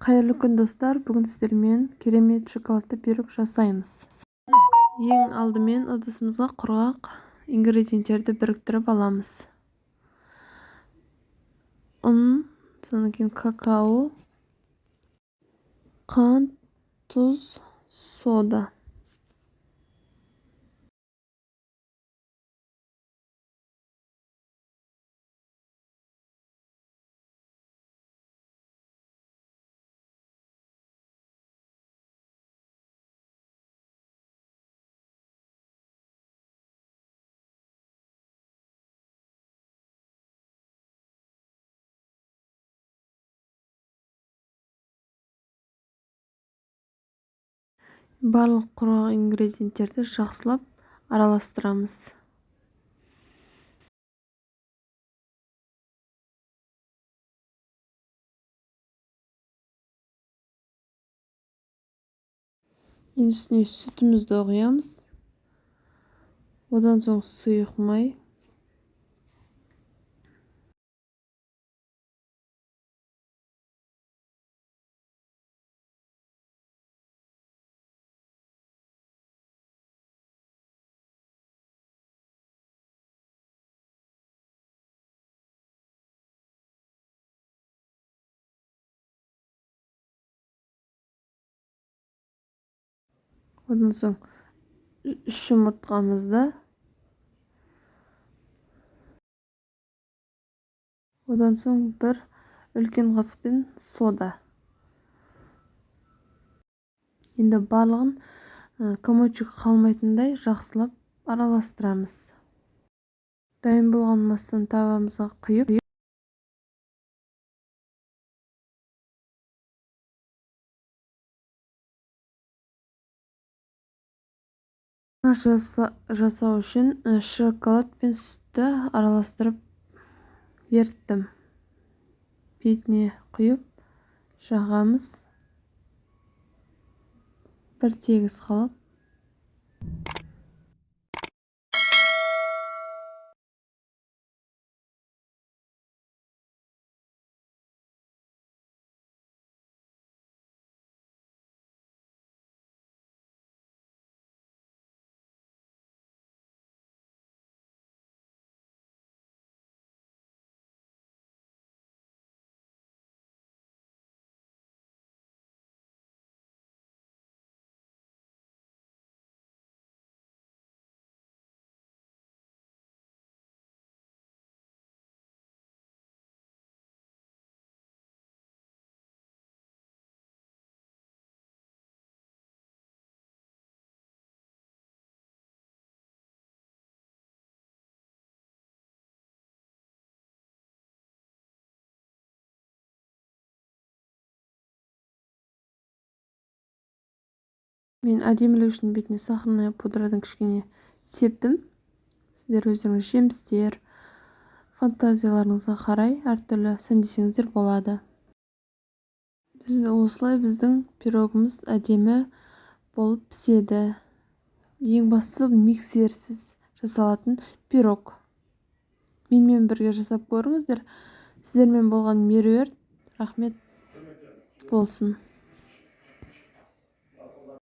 Қайырлы күн, достар! Бүгін сіздермен керемет шоколадты пирог жасаймыз. Ең алдымен ыдысымызға құрғақ ингредиенттерді біріктіріп аламыз. Ұн, содан кейін какао, қант, тұз, сода. Барлық құрғақ ингредиенттерді жақсылап араластырамыз. Енді үстіне сүтімізді құямыз. Одан соң сұйық май. Одан соң 3 жұмыртқамызды, одан соң бір үлкен қасықпен сода. Енді барлығын комочек қалмайтындай жақсылап араластырамыз. Дайын болған массаны табамызға құйып, жасау үшін шоколад пен сүтті араластырып еріттім. Бетіне құйып жағамыз. Бір тегіс қылып. Мен әдемілік үшін бетіне сахарная пудрадан кішкене септім. Сіздер өздеріңіз жемістер, фантазияларыңызға қарай әртүрлі сәндесеңіздер болады. Біз осылай біздің пирогымыз әдемі болып піседі. Ең бастысы миксерсіз жасалатын пирог. Менімен бірге жасап көріңіздер. Сіздермен болған Меруерт. Рахмет болсын.